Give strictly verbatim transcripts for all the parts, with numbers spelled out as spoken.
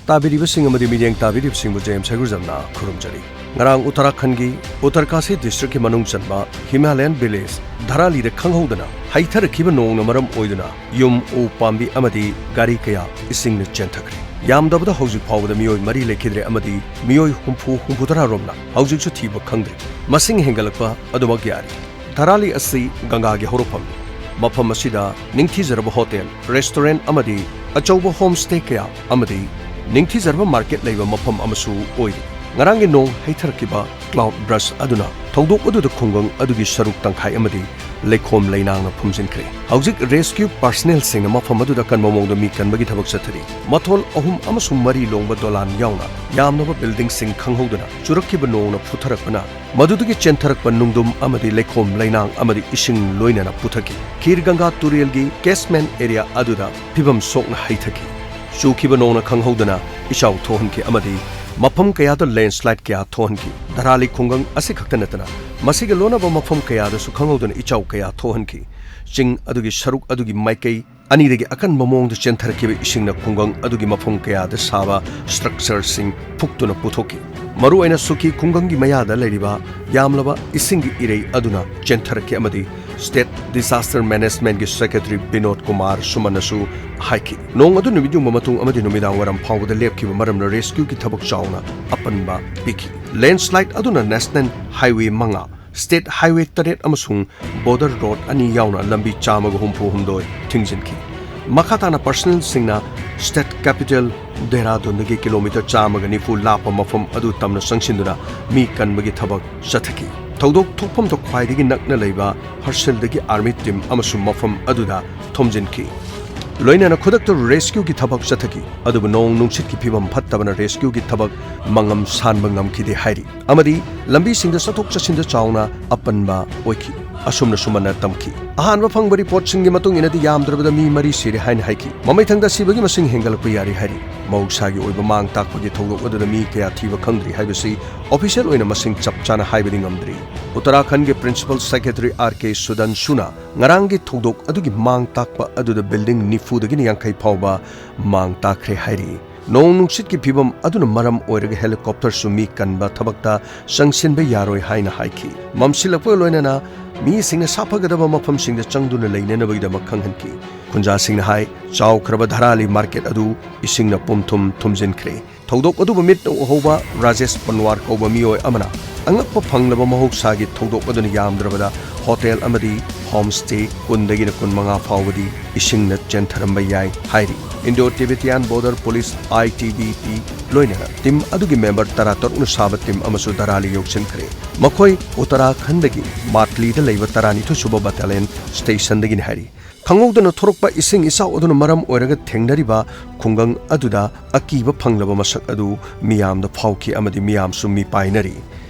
ꯇꯥꯕꯤꯔꯤꯕꯁꯤꯡ ꯑꯃꯗꯤ ꯃꯤꯠꯌꯦꯡ ꯇꯥꯕꯤꯔꯤꯕꯁꯤꯡꯕꯨ ꯖꯦꯝꯁ ꯍꯩꯒ꯭ꯔꯨꯖꯝꯅ ꯈꯨꯔꯨꯝꯖꯔꯤ꯫ ꯉꯔꯥꯡ ꯎꯠꯇꯔꯥꯈꯟꯒꯤ ꯎꯠꯇꯔꯀꯥꯁꯤ ꯗꯤꯁꯇ꯭ꯔꯤꯛꯀꯤ ꯃꯅꯨꯡ ꯆꯟꯕ ꯍꯤꯃꯥꯂꯌꯟ ꯚꯤꯂꯦꯖ ꯙꯔꯥꯂꯤꯗ ꯈꯪꯍꯧꯗꯅ ꯍꯩꯊꯔꯛꯈꯤꯕ ꯅꯣꯡꯅ ꯃꯔꯝ ꯑꯣꯏꯗꯨꯅ ꯌꯨꯝ, ꯎ, ꯄꯥꯝꯕꯤ ꯑꯃꯗꯤ ꯒꯥꯔꯤ ꯀꯌꯥ ꯏꯁꯤꯡꯅ ꯆꯦꯟꯊꯈ꯭ꯔꯦ꯫ ꯌꯥꯝꯗꯕꯗ ꯍꯧꯖꯤꯛ ꯐꯥꯎꯕꯗ ꯃꯤꯑꯣꯏ ꯃꯔꯤ ꯂꯩꯈꯤꯗ꯭ꯔꯦ ꯑꯃꯗꯤ ꯃꯤꯑꯣꯏ ꯍꯨꯝꯐꯨ, ꯍꯨꯝꯐꯨꯇꯔꯥ ꯔꯣꯝꯅ ꯍꯧꯖꯤꯛꯁꯨ ꯊꯤꯕ ꯈꯪꯗ꯭ꯔꯤ꯫ ꯃꯁꯤꯡ ꯍꯦꯟꯒꯠꯂꯛꯄ ꯑꯗꯨꯃꯛ ꯌꯥꯔꯤ꯫ ꯙꯔꯥꯂꯤ ꯑꯁꯤ ꯒꯪꯒꯥꯒꯤ ꯍꯧꯔꯛꯐꯝꯅꯤ꯫ ꯃꯐꯝ ꯑꯁꯤꯗ ꯅꯤꯡꯊꯤꯖꯔꯕ ꯍꯣꯇꯦꯜ, ꯔꯦꯁꯇꯨꯔꯦꯟꯠ ꯑꯃꯗꯤ ꯑꯆꯧꯕ ꯍꯣꯝ ꯁ꯭ꯇꯦ ꯀꯌꯥ ꯑꯃꯗꯤ ꯅꯤꯡꯊꯤꯖꯔꯕ ꯃꯥꯔꯀꯦꯠ ꯂꯩꯕ ꯃꯐꯝ ꯑꯃꯁꯨ ꯑꯣꯏꯔꯤ꯫ ꯉꯔꯥꯡꯒꯤ ꯅꯣꯡ ꯍꯩꯊꯔꯛꯈꯤꯕ ꯀ꯭ꯂꯥꯎꯗ ꯕ꯭ꯔꯁ ꯑꯗꯨꯅ ꯊꯧꯗꯣꯛ ꯑꯗꯨꯗ ꯈꯨꯡꯒꯪ ꯑꯗꯨꯒꯤ ꯁꯔꯨꯛ ꯇꯪꯈꯥꯏ ꯑꯃꯗꯤ ꯂꯩꯈꯣꯝ ꯂꯩꯅꯥꯡꯅ ꯐꯨꯝꯖꯤꯟꯈ꯭ꯔꯦ꯫ ꯍꯧꯖꯤꯛ ꯔꯦꯁꯀ꯭ꯌꯨ ꯄꯥꯔꯁꯅꯦꯜꯁꯤꯡꯅ ꯃꯐꯝ ꯑꯗꯨꯗ ꯑꯀꯟꯕ ꯃꯑꯣꯡꯗ ꯃꯤ ꯀꯟꯕꯒꯤ ꯊꯕꯛ ꯆꯠꯊꯔꯤ꯫ ꯃꯊꯣꯜ ꯑꯍꯨꯝ ꯑꯃꯁꯨꯡ ꯃꯔꯤ ꯂꯣꯡꯕ ꯗꯣꯂꯥꯟ ꯌꯥꯎꯅ ꯌꯥꯝꯂꯕ ꯕꯤꯜꯗꯤꯡꯁꯤꯡ ꯈꯪꯍꯧꯗꯅ ꯆꯨꯔꯛꯈꯤꯕ ꯅꯣꯡꯅ ꯐꯨꯊꯔꯛꯄꯅ ꯃꯗꯨꯗꯒꯤ ꯆꯦꯟꯊꯔꯛꯄ ꯅꯨꯡꯗꯨꯝ ꯑꯃꯗꯤ ꯂꯩꯈꯣꯝ ꯂꯩꯅꯥꯡ ꯑꯃꯗꯤ ꯏꯁꯤꯡ ꯂꯣꯏꯅꯅ ꯄꯨꯊꯈꯤ꯫ ꯈꯤꯔ ꯒꯪꯒꯥ ꯇꯨꯔꯦꯜꯒꯤ ꯀꯦꯁꯃꯦꯟ ꯑꯦꯔꯤꯌꯥ ꯑꯗꯨꯗ ꯐꯤꯚꯝ ꯁꯣꯛꯅ ꯍꯩꯊꯈꯤ꯫ ꯆꯨꯈꯤꯕ ꯅꯣꯡꯅ ꯈꯪꯍꯧꯗꯅ ꯏꯆꯥꯎ ꯊꯣꯛꯍꯟꯈꯤ ꯑꯃꯗꯤ ꯃꯐꯝ ꯀꯌꯥꯗ ꯂꯦꯟꯁꯂꯥꯏꯗ ꯀꯌꯥ ꯊꯣꯛꯍꯟꯈꯤ꯫ ꯙꯔꯥꯂꯤ ꯈꯨꯡꯒꯪ ꯑꯁꯤꯈꯛꯇ ꯅꯠꯇꯅ ꯃꯁꯤꯒ ꯂꯣꯟꯅꯕ ꯃꯐꯝ ꯀꯌꯥꯗꯁꯨ ꯈꯪꯍꯧꯗꯅ ꯏꯆꯥꯎ ꯀꯌꯥ ꯊꯣꯛꯍꯟꯈꯤ꯫ ꯆꯤꯡ ꯑꯗꯨꯒꯤ ꯁꯔꯨꯛ ꯑꯗꯨꯒꯤ ꯃꯥꯏꯀꯩ ꯑꯅꯤꯗꯒꯤ ꯑꯀꯟꯕ ꯃꯑꯣꯡꯗ ꯆꯦꯟꯊꯔꯛꯈꯤꯕ ꯏꯁꯤꯡꯅ ꯈꯨꯡꯒꯪ ꯑꯗꯨꯒꯤ ꯃꯐꯝ ꯀꯌꯥꯗ ꯁꯥꯕ ꯁ꯭ꯇ꯭ꯔꯛꯆꯔꯁꯤꯡ ꯐꯨꯛꯇꯨꯅ ꯄꯨꯊꯣꯛꯈꯤ꯫ ꯃꯔꯨꯑꯣꯏꯅ ꯁꯨꯀꯤ ꯈꯨꯡꯒꯪꯒꯤ ꯃꯌꯥꯗ ꯂꯩꯔꯤꯕ ꯌꯥꯝꯂꯕ ꯏꯁꯤꯡꯒꯤ ꯏꯔꯩ ꯑꯗꯨꯅ ꯆꯦꯟꯊꯔꯛꯈꯤ ꯑꯃꯗꯤ state disaster ꯃꯦꯅꯦꯖꯃꯦꯟꯠꯀꯤ secretary Vinod Kumar ꯁꯨꯃꯟꯅꯁꯨ ꯍꯥꯏꯈꯤ, ꯅꯣꯡ ꯑꯗꯨ ꯅꯨꯃꯤꯠ ꯌꯨꯡꯕ ꯃꯇꯨꯡ ꯑꯃꯗꯤ ꯅꯨꯃꯤꯗꯥꯡ ꯋꯥꯏꯔꯝ ꯐꯥꯎꯕꯗ ꯂꯦꯞꯈꯤꯕ ꯃꯔꯝꯅ ꯔꯦꯁꯀ꯭ꯌꯨꯒꯤ ꯊꯕꯛ ꯆꯥꯎꯅ ꯑꯄꯟꯕ ꯄꯤꯈꯤ꯫ ꯂꯦꯟꯁꯂꯥꯏꯗ ꯑꯗꯨꯅ ꯅꯦꯁꯅꯦꯜ ꯍꯥꯏꯋꯦ ꯃꯉꯥ, ꯁ꯭ꯇꯦꯠ ꯍꯥꯏꯋꯦ ꯇꯔꯦꯠ ꯑꯃꯁꯨꯡ ꯕꯣꯔꯗꯔ ꯔꯣꯗ ꯑꯅꯤ ꯌꯥꯎꯅ ꯂꯝꯕꯤ ꯆꯥꯝꯃꯒ ꯍꯨꯝꯐꯨ ꯍꯨꯝꯗꯣꯏ ꯊꯤꯡꯖꯤꯟꯈꯤ꯫ ꯃꯈꯥ ꯇꯥꯅ ꯄꯥꯔꯁꯅꯦꯜꯁꯤꯡꯅ ꯁ꯭ꯇꯦꯠ ꯀꯦꯄꯤꯇꯦꯜ ꯗꯦꯍꯔꯥꯗꯨꯟꯗꯒꯤ ꯀꯤꯂꯣꯃꯤꯇꯔ ꯆꯥꯝꯃꯒ ꯅꯤꯐꯨ ꯂꯥꯞꯄ ꯃꯐꯝ ꯑꯗꯨ ꯇꯝꯅ ꯆꯪꯁꯤꯟꯗꯨꯅ ꯃꯤ ꯀꯟꯕꯒꯤ ꯊꯕꯛ ꯆꯠꯊꯈꯤ꯫ ꯊꯧꯗꯣꯛ ꯊꯣꯛꯐꯝꯗ ꯈ꯭ꯋꯥꯏꯗꯒꯤ ꯅꯛꯅ ꯂꯩꯕ ꯍꯔꯁꯤꯜꯗꯒꯤ ꯑꯥꯔꯃꯤ ꯇꯤꯝ ꯑꯃꯁꯨ ꯃꯐꯝ ꯑꯗꯨꯗ ꯊꯣꯝꯖꯤꯟꯈꯤ꯫ ꯂꯣꯏꯅꯅ ꯈꯨꯗꯛꯇ ꯔꯦꯁꯀ꯭ꯌꯨꯒꯤ ꯊꯕꯛ ꯆꯠꯊꯈꯤ, ꯑꯗꯨꯕꯨ ꯅꯣꯡ ꯅꯨꯡꯁꯤꯠꯀꯤ ꯐꯤꯚꯝ ꯐꯠꯇꯕꯅ ꯔꯦꯁꯀ꯭ꯌꯨꯒꯤ ꯊꯕꯛ ꯃꯉꯝ ꯁꯥꯟꯕ ꯉꯝꯈꯤꯗꯦ ꯍꯥꯏꯔꯤ꯫ ꯑꯃꯗꯤ ꯂꯝꯕꯤꯁꯤꯡꯗ ꯆꯠꯊꯣꯛ ꯆꯠꯁꯤꯟꯗ ꯆꯥꯎꯅ ꯑꯄꯟꯕ ꯑꯣꯏꯈꯤ꯫ ꯑꯁꯨꯝꯅ ꯁꯨꯃꯟꯅ ꯇꯝꯈꯤ꯫ ꯑꯍꯥꯟꯕ ꯐꯪꯕ ꯔꯤꯄꯣꯔꯠꯁꯤꯡꯒꯤ ꯃꯇꯨꯡ ꯏꯟꯅꯗꯤ ꯌꯥꯝꯗ꯭ꯔꯕꯗ ꯃꯤ ꯃꯔꯤ ꯁꯤꯔꯦ ꯍꯥꯏꯅ ꯍꯥꯏꯈꯤ꯫ ꯃꯃꯩꯊꯪꯗ ꯁꯤꯕꯒꯤ ꯃꯁꯤꯡ ꯍꯦꯟꯒꯠꯂꯛꯄ ꯌꯥꯔꯤ ꯍꯥꯏꯔꯤ꯫ ꯃꯍꯧꯁꯥꯒꯤ ꯑꯣꯏꯕ ꯃꯥꯡ ꯇꯥꯛꯄꯒꯤ ꯊꯧꯗꯣꯛ ꯑꯗꯨꯗ ꯃꯤ ꯀꯌꯥ ꯊꯤꯕ ꯈꯪꯗ꯭ꯔꯤ ꯍꯥꯏꯕꯁꯤ ꯑꯣꯐꯤꯁꯤꯌꯦꯜ ꯑꯣꯏꯅ ꯃꯁꯤꯡ ꯆꯞ ꯆꯥꯅ ꯍꯥꯏꯕꯗꯤ ꯉꯝꯗ꯭ꯔꯤ꯫ ꯎꯠꯇꯔꯥꯈꯟꯗꯒꯤ ꯄ꯭ꯔꯤꯟꯁꯤꯄꯜ ꯁꯦꯀ꯭ꯔꯦꯇꯔꯤ ꯑꯥꯔ ꯀꯦ ꯁꯨꯗꯟꯁꯨꯅ ꯉꯔꯥꯡꯒꯤ ꯊꯧꯗꯣꯛ ꯑꯗꯨꯒꯤ ꯃꯥꯡ ꯇꯥꯛꯄ ꯑꯗꯨꯗ ꯕꯤꯜꯗꯤꯡ ꯅꯤꯐꯨꯗꯒꯤꯅ ꯌꯥꯡꯈꯩ ꯐꯥꯎꯕ ꯃꯥꯡ ꯇꯥꯛꯈ꯭ꯔꯦ ꯍꯥꯏꯔꯤ꯫ ꯅꯣꯡ ꯅꯨꯡꯁꯤꯠꯀꯤ ꯐꯤꯕꯝ ꯑꯗꯨꯅ ꯃꯔꯝ ꯑꯣꯏꯔꯒ helicopterꯁꯨ ꯃꯤ ꯀꯟꯕ ꯊꯕꯛꯇ ꯆꯪꯁꯤꯟꯕ ꯌꯥꯔꯣꯏ ꯍꯥꯏꯅ ꯍꯥꯏꯈꯤ꯫ ꯃꯝꯁꯤꯜꯂꯛꯄꯒ ꯂꯣꯏꯅꯅ ꯃꯤꯁꯤꯡꯅ ꯁꯥꯐꯒꯗꯕ ꯃꯐꯝꯁꯤꯡꯗ ꯆꯪꯗꯨꯅ ꯂꯩꯅꯅꯕꯒꯤꯗꯃꯛ ꯈꯪꯍꯟꯈꯤ꯫ ꯈꯨꯟꯖꯥꯁꯤꯡꯅ ꯍꯥꯏ, ꯆꯥꯎꯈ꯭ꯔꯕ ꯙꯔꯥꯂꯤ market ꯑꯗꯨ ꯏꯁꯤꯡꯅ ꯄꯨꯝꯊꯨꯝ ꯊꯨꯝꯖꯤꯟꯈ꯭ꯔꯦ꯫ ꯊꯧꯗꯣꯛ ꯑꯗꯨꯕꯨ ꯃꯤꯠꯅ ꯎꯍꯧꯕ ꯔꯥꯖꯦꯁ ꯄꯟꯋꯥꯔ ꯀꯧꯕ ꯃꯤꯑꯣꯏ ꯑꯃꯅ ꯑꯉꯛꯄ ꯐꯪꯂꯕ ꯃꯍꯧꯁꯥꯒꯤ ꯊꯧꯗꯣꯛ ꯑꯗꯨꯅ ꯌꯥꯝꯗ꯭ꯔꯕꯗ hotel ꯑꯃꯗꯤ homestay ꯀꯨꯟꯗꯒꯤꯅ ꯀꯨꯟꯃꯉꯥ ꯐꯥꯎꯕꯗꯤ ꯏꯁꯤꯡꯅ ꯆꯦꯟꯊꯔꯝꯕ ꯌꯥꯏ ꯍꯥꯏꯔꯤ꯫ Indo-Tibetan Border Police, I T B P, ꯂꯣꯏꯅꯅ team ꯑꯗꯨꯒꯤ member ꯇꯔꯥꯇꯔꯨꯛꯅ ꯁꯥꯕ team ꯑꯃꯁꯨ ꯙꯔꯥꯂꯤ ꯌꯧꯁꯤꯟꯈ꯭ꯔꯦ꯫ ꯃꯈꯣꯏ ꯎꯠꯇꯔꯥꯈꯟꯗꯒꯤ ꯃꯥꯠꯂꯤꯗ ꯂꯩꯕ ꯇꯔꯥꯅꯤꯊꯣꯏ ꯁꯨꯕ battalion stationꯗꯒꯤꯅꯤ ꯍꯥꯏꯔꯤ꯫ ꯈꯪꯍꯧꯗꯅ ꯊꯣꯔꯛꯄ ꯏꯁꯤꯡ ꯏꯆꯥꯎ ꯑꯗꯨꯅ ꯃꯔꯝ ꯑꯣꯏꯔꯒ ꯊꯦꯡꯅꯔꯤꯕ ꯈꯨꯡꯒꯪ ꯑꯗꯨꯗ ꯑꯀꯤꯕ ꯐꯪꯂꯕ ꯃꯁꯛ ꯑꯗꯨ ꯃꯤꯌꯥꯝꯗ ꯐꯥꯎꯈꯤ ꯑꯃꯗꯤ ꯃꯤꯌꯥꯝꯁꯨ ꯃꯤꯄꯥꯏꯅꯔꯤ꯫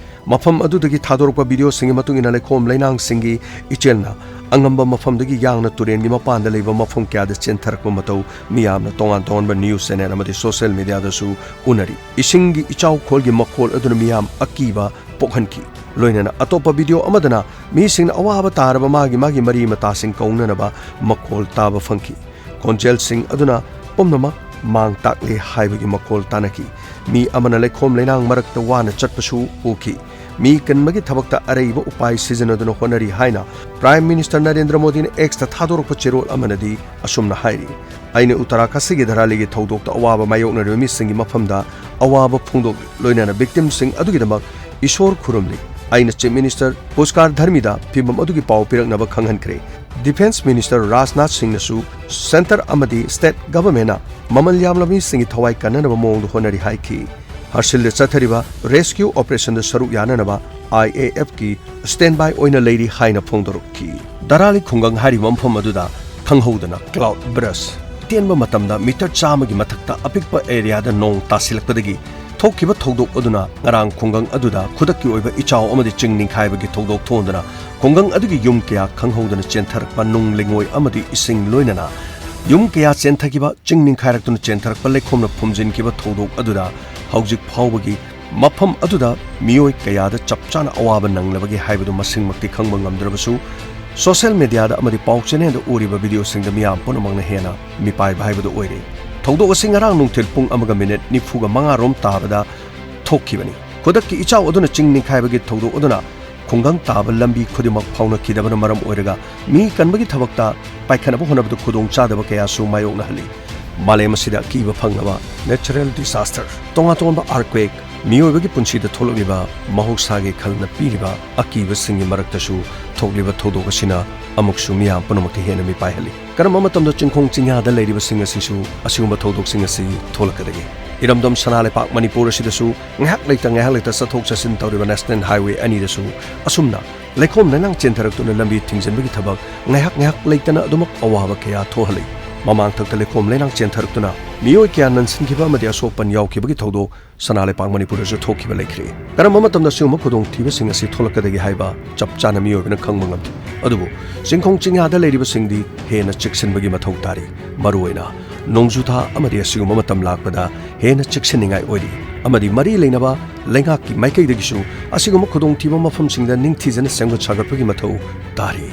ꯃꯐꯝ ꯑꯗꯨꯗꯒꯤ ꯊꯥꯗꯣꯔꯛꯄ videoꯁꯤꯡꯒꯤ ꯃꯇꯨꯡ ꯏꯟꯅ, ꯂꯩꯈꯣꯝ ꯂꯩꯅꯥꯡꯁꯤꯡꯒꯤ ꯏꯆꯦꯜꯅ ꯑꯉꯝꯕ ꯃꯐꯝꯗꯒꯤ ꯌꯥꯡꯅ ꯇꯨꯔꯦꯟꯒꯤ ꯃꯄꯥꯟꯗ ꯂꯩꯕ ꯃꯐꯝ ꯀꯌꯥꯗ ꯆꯦꯟꯊꯔꯛꯄ ꯃꯇꯧ ꯃꯤꯌꯥꯝꯅ ꯇꯣꯉꯥꯟ ꯇꯣꯉꯥꯟꯕ news channel ꯑꯃꯗꯤ social mediaꯗꯁꯨ ꯎꯅꯔꯤ꯫ ꯏꯁꯤꯡꯒꯤ ꯏꯆꯥꯎꯈꯣꯜꯒꯤ ꯃꯈꯣꯜ ꯑꯗꯨꯅ ꯃꯤꯌꯥꯝ ꯑꯀꯤꯕ ꯄꯣꯛꯍꯟꯈꯤ꯫ ꯂꯣꯏꯅꯅ ꯑꯇꯣꯞꯄ video ꯑꯃꯗꯅ ꯃꯤꯁꯤꯡꯅ ꯑꯋꯥꯕ ꯇꯥꯔꯕ ꯃꯥꯒꯤ ꯃꯥꯒꯤ ꯃꯔꯤ ꯃꯇꯥꯁꯤꯡ ꯀꯧꯅꯅꯕ ꯃꯈꯣꯜ ꯇꯥꯕ ꯐꯪꯈꯤ꯫ ꯈꯣꯟꯖꯦꯜꯁꯤꯡ ꯑꯗꯨꯅ ꯄꯨꯝꯅꯃꯛ ꯃꯥꯡ ꯇꯥꯛꯂꯦ ꯍꯥꯏꯕꯒꯤ ꯃꯈꯣꯜ ꯇꯥꯅꯈꯤ꯫ ꯃꯤ ꯑꯃꯅ ꯂꯩꯈꯣꯝ ꯂꯩꯅꯥꯡ ꯃꯔꯛꯇ ꯋꯥꯅ ꯆꯠꯄꯁꯨ ꯎꯈꯤ꯫ ꯃꯤ ꯀꯟꯕꯒꯤ ꯊꯕꯛꯇ ꯑꯔꯩꯕ ꯎꯄꯥꯏ ꯁꯤꯖꯤꯟꯅꯗꯨꯅ ꯍꯣꯠꯅꯔꯤ ꯍꯥꯏꯅ Prime Minister ꯅꯔꯦꯟꯗ꯭ꯔ ꯃꯣꯗꯤꯅ Xꯇ ꯊꯥꯗꯣꯔꯛꯄ ꯆꯦꯔꯣꯜ ꯑꯃꯅꯗꯤ ꯑꯁꯨꯝꯅ ꯍꯥꯏꯔꯤ, "ꯑꯩꯅ ꯎꯠꯇꯔꯥꯈꯟꯗꯒꯤ ꯙꯔꯥꯂꯤꯒꯤ ꯊꯧꯗꯣꯛꯇ ꯑꯋꯥꯕ ꯃꯥꯌꯣꯛꯅꯔꯤꯕ ꯃꯤꯁꯤꯡꯒꯤ ꯃꯐꯝꯗ ꯑꯋꯥꯕ ꯐꯣꯡꯗꯣꯛꯂꯤ, ꯂꯣꯏꯅꯅ victimꯁꯤꯡ ꯑꯗꯨꯒꯤꯗꯃꯛ ꯏꯁꯣꯔ ꯈꯨꯔꯨꯝꯂꯤ꯫ ꯑꯩꯅ Chief Minister ꯄꯨꯁꯀꯥꯔ ꯙꯔꯃꯤꯗ ꯐꯤꯚꯝ ꯑꯗꯨꯒꯤ ꯄꯥꯎ ꯄꯤꯔꯛꯅꯕ ꯈꯪꯍꯟꯈ꯭ꯔꯦ꯫ Defence Minister ꯔꯥꯖꯅꯥꯊ ꯁꯤꯡꯅꯁꯨ centre ꯑꯃꯗꯤ state governmentꯅ ꯃꯃꯜ ꯌꯥꯝꯂꯕ ꯃꯤꯁꯤꯡꯒꯤ ꯊꯋꯥꯏ ꯀꯟꯅꯅꯕ ꯃꯑꯣꯡꯗ ꯍꯣꯠꯅꯔꯤ ꯍꯥꯏꯈꯤ꯫ ꯍꯔꯁꯤꯜꯗ ꯆꯠꯊꯔꯤꯕ rescue operationꯗ ꯁꯔꯨꯛ ꯌꯥꯅꯅꯕ I A Fꯀꯤ standby ꯑꯣꯏꯅ ꯂꯩꯔꯤ" ꯍꯥꯏꯅ ꯐꯣꯡꯗꯣꯔꯛꯈꯤ꯫ ꯙꯔꯥꯂꯤ ꯈꯨꯡꯒꯪ ꯍꯥꯏꯔꯤꯕ ꯃꯐꯝ ꯑꯗꯨꯗ ꯈꯪꯍꯧꯗꯅ cloud burst, ꯇꯦꯟꯕ ꯃꯇꯝꯗ meter ꯆꯥꯝꯃꯒꯤ ꯃꯊꯛꯇ ꯑꯄꯤꯛꯄ areaꯗ ꯅꯣꯡ ꯇꯥꯁꯤꯜꯂꯛꯄꯗꯒꯤ ꯊꯣꯛꯈꯤꯕ ꯊꯧꯗꯣꯛ ꯑꯗꯨꯅ ꯉꯔꯥꯡ ꯈꯨꯡꯒꯪ ꯑꯗꯨꯗ ꯈꯨꯗꯛꯀꯤ ꯑꯣꯏꯕ ꯏꯆꯥꯎ ꯑꯃꯗꯤ ꯆꯤꯡ ꯅꯤꯡꯈꯥꯏꯕꯒꯤ ꯊꯧꯗꯣꯛ ꯊꯣꯛꯍꯟꯗꯨꯅ ꯈꯨꯡꯒꯪ ꯑꯗꯨꯒꯤ ꯌꯨꯝ ꯀꯌꯥ ꯈꯪꯍꯧꯗꯅ ꯆꯦꯟꯊꯔꯛꯄ ꯅꯨꯡ ꯂꯩꯉꯣꯏ ꯑꯃꯗꯤ ꯏꯁꯤꯡ ꯂꯣꯏꯅꯅ ꯌꯨꯝ ꯀꯌꯥ ꯆꯦꯟꯊꯈꯤꯕ, ꯆꯤꯡ ꯅꯤꯡꯈꯥꯏꯔꯛꯇꯨꯅ ꯆꯦꯟꯊꯔꯛꯄ ꯂꯩꯈꯣꯝꯅ ꯐꯨꯝꯖꯤꯟꯈꯤꯕ ꯊꯧꯗꯣꯛ ꯑꯗꯨꯗ ꯍꯧꯖꯤꯛ ꯐꯥꯎꯕꯒꯤ ꯃꯐꯝ ꯑꯗꯨꯗ ꯃꯤꯑꯣꯏ ꯀꯌꯥꯗ ꯆꯞ ꯆꯥꯅ ꯑꯋꯥꯕ ꯅꯪꯂꯕꯒꯦ ꯍꯥꯏꯕꯗꯨ ꯃꯁꯤꯡꯃꯛꯇꯤ ꯈꯪꯕ ꯉꯝꯗ꯭ꯔꯕꯁꯨ, social mediaꯗ ꯑꯃꯗꯤ ꯄꯥꯎ channelꯗ ꯎꯔꯤꯕ videoꯁꯤꯡꯗ ꯃꯤꯌꯥꯝ ꯄꯨꯝꯅꯃꯛꯅ ꯍꯦꯟꯅ ꯃꯤꯄꯥꯏꯕ ꯍꯥꯏꯕꯗꯨ ꯑꯣꯏꯔꯦ꯫ ꯊꯧꯗꯣꯛ ꯑꯁꯤ ꯉꯔꯥꯡ ꯅꯨꯡꯊꯤꯜ ꯄꯨꯡ ꯑꯃꯒ ꯃꯤꯅꯤꯠ ꯅꯤꯐꯨꯒ ꯃꯉꯥ ꯔꯣꯝ ꯇꯥꯕꯗ ꯊꯣꯛꯈꯤꯕꯅꯤ꯫ ꯈꯨꯗꯛꯀꯤ ꯏꯆꯥꯎ ꯑꯗꯨꯅ ꯆꯤꯡ ꯅꯤꯡꯈꯥꯏꯕꯒꯤ ꯊꯧꯗꯣꯛ ꯑꯗꯨꯅ ꯈꯨꯡꯒꯪ ꯇꯥꯕ ꯂꯝꯕꯤ ꯈꯨꯗꯤꯡꯃꯛ ꯐꯥꯎꯅꯈꯤꯗꯕꯅ ꯃꯔꯝ ꯑꯣꯏꯔꯒ ꯃꯤ ꯀꯟꯕꯒꯤ ꯊꯕꯛꯇ ꯄꯥꯏꯈꯠꯅꯕ ꯍꯣꯠꯅꯕꯗ ꯈꯨꯗꯣꯡꯆꯥꯗꯕ ꯀꯌꯥꯁꯨ ꯃꯥꯌꯣꯛꯅꯍꯜꯂꯤ꯫ ꯃꯥꯂꯦꯝ ꯑꯁꯤꯗ ꯑꯀꯤꯕ ꯐꯪꯂꯕ natural disaster, ꯇꯣꯉꯥꯟ ꯇꯣꯉꯥꯟꯕ earthquake, ꯃꯤꯑꯣꯏꯕꯒꯤ ꯄꯨꯟꯁꯤꯗ ꯊꯣꯛꯂꯛꯂꯤꯕ ꯃꯍꯧꯁꯥꯒꯤ ꯈꯜꯅ ꯄꯤꯔꯤꯕ ꯑꯀꯤꯕꯁꯤꯡꯒꯤ ꯃꯔꯛꯇꯁꯨ ꯊꯣꯛꯂꯤꯕ ꯊꯧꯗꯣꯛ ꯑꯁꯤꯅ ꯑꯃꯨꯛꯁꯨ ꯃꯤꯌꯥꯝ ꯄꯨꯝꯅꯃꯛꯇ ꯍꯦꯟꯅ ꯃꯤꯄꯥꯏꯍꯜꯂꯤ꯫ ꯀꯔꯝꯕ ꯃꯇꯝꯗ ꯆꯤꯡꯈꯣꯡ ꯆꯤꯡꯌꯥꯗ ꯂꯩꯔꯤꯕꯁꯤꯡ ꯑꯁꯤꯁꯨ ꯑꯁꯤꯒꯨꯝꯕ ꯊꯧꯗꯣꯛꯁꯤꯡ ꯑꯁꯤ ꯊꯣꯛꯂꯛꯀꯗꯒꯦ? ꯏꯔꯝꯗꯝ ꯁꯅꯥ ꯂꯩꯄꯥꯛ ꯃꯅꯤꯄꯨꯔ ꯑꯁꯤꯗꯁꯨ ꯉꯥꯏꯍꯥꯛ ꯂꯩꯇ ꯉꯥꯏꯍꯥꯛ ꯂꯩꯇ ꯆꯠꯊꯣꯛ ꯆꯠꯁꯤꯟ ꯇꯧꯔꯤꯕ national highway ꯑꯅꯤꯗꯁꯨ ꯑꯁꯨꯝꯅ ꯂꯩꯈꯣꯝ ꯂꯩꯅꯥꯡ ꯆꯦꯟꯊꯔꯛꯇꯨꯅ ꯂꯝꯕꯤ ꯊꯤꯡꯖꯤꯟꯕꯒꯤ ꯊꯕꯛ ꯉꯥꯏꯍꯥꯛ ꯉꯥꯏꯍꯥꯛ ꯂꯩꯇꯅ ꯑꯗꯨꯃꯛ ꯑꯋꯥꯕ ꯀꯌꯥ ꯊꯣꯛꯍꯜꯂꯤ꯫ ꯃꯃꯥꯡꯊꯛꯇ ꯂꯩꯈꯣꯝ ꯂꯩꯅꯥꯡ ꯆꯦꯟꯊꯔꯛꯇꯨꯅ ꯃꯤꯑꯣꯏ ꯀꯌꯥ ꯅꯟꯁꯤꯟꯈꯤꯕ ꯑꯃꯗꯤ ꯑꯁꯣꯛ ꯑꯄꯟ ꯌꯥꯎꯈꯤꯕꯒꯤ ꯊꯧꯗꯣꯛ ꯁꯅꯥ ꯂꯩꯄꯥꯛ ꯃꯅꯤꯄꯨꯔꯗꯁꯨ ꯊꯣꯛꯈꯤꯕ ꯂꯩꯈ꯭ꯔꯦ꯫ ꯀꯔꯝꯕ ꯃꯇꯝꯗ ꯁꯤꯒꯨꯝꯕ ꯈꯨꯗꯣꯡꯊꯤꯕꯁꯤꯡ ꯑꯁꯤ ꯊꯣꯛꯂꯛꯀꯗꯒꯦ ꯍꯥꯏꯕ ꯆꯞ ꯆꯥꯅ ꯃꯤꯑꯣꯏꯕꯅ ꯈꯪꯕ ꯉꯝꯗꯦ꯫ ꯑꯗꯨꯕꯨ ꯆꯤꯡꯈꯣꯡ ꯆꯤꯡꯌꯥꯗ ꯂꯩꯔꯤꯕꯁꯤꯡꯗꯤ ꯍꯦꯟꯅ ꯆꯦꯛꯁꯤꯟꯕꯒꯤ ꯃꯊꯧ ꯇꯥꯔꯤ꯫ ꯃꯔꯨꯑꯣꯏꯅ ꯅꯣꯡꯖꯨꯊꯥ ꯑꯃꯗꯤ ꯑꯁꯤꯒꯨꯝꯕ ꯃꯇꯝ ꯂꯥꯛꯄꯗ ꯍꯦꯟꯅ ꯆꯦꯛꯁꯤꯟꯅꯤꯡꯉꯥꯏ ꯑꯣꯏꯔꯤ꯫ ꯑꯃꯗꯤ ꯃꯔꯤ ꯂꯩꯅꯕ ꯂꯩꯉꯥꯛꯀꯤ ꯃꯥꯏꯀꯩꯗꯒꯤꯁꯨ ꯑꯁꯤꯒꯨꯝꯕ ꯈꯨꯗꯣꯡꯊꯤꯕ ꯃꯐꯝꯁꯤꯡꯗ ꯅꯤꯡꯊꯤꯖꯅ ꯁꯦꯝꯒꯠ ꯁꯥꯒꯠꯄꯒꯤ ꯃꯊꯧ ꯇꯥꯔꯤ꯫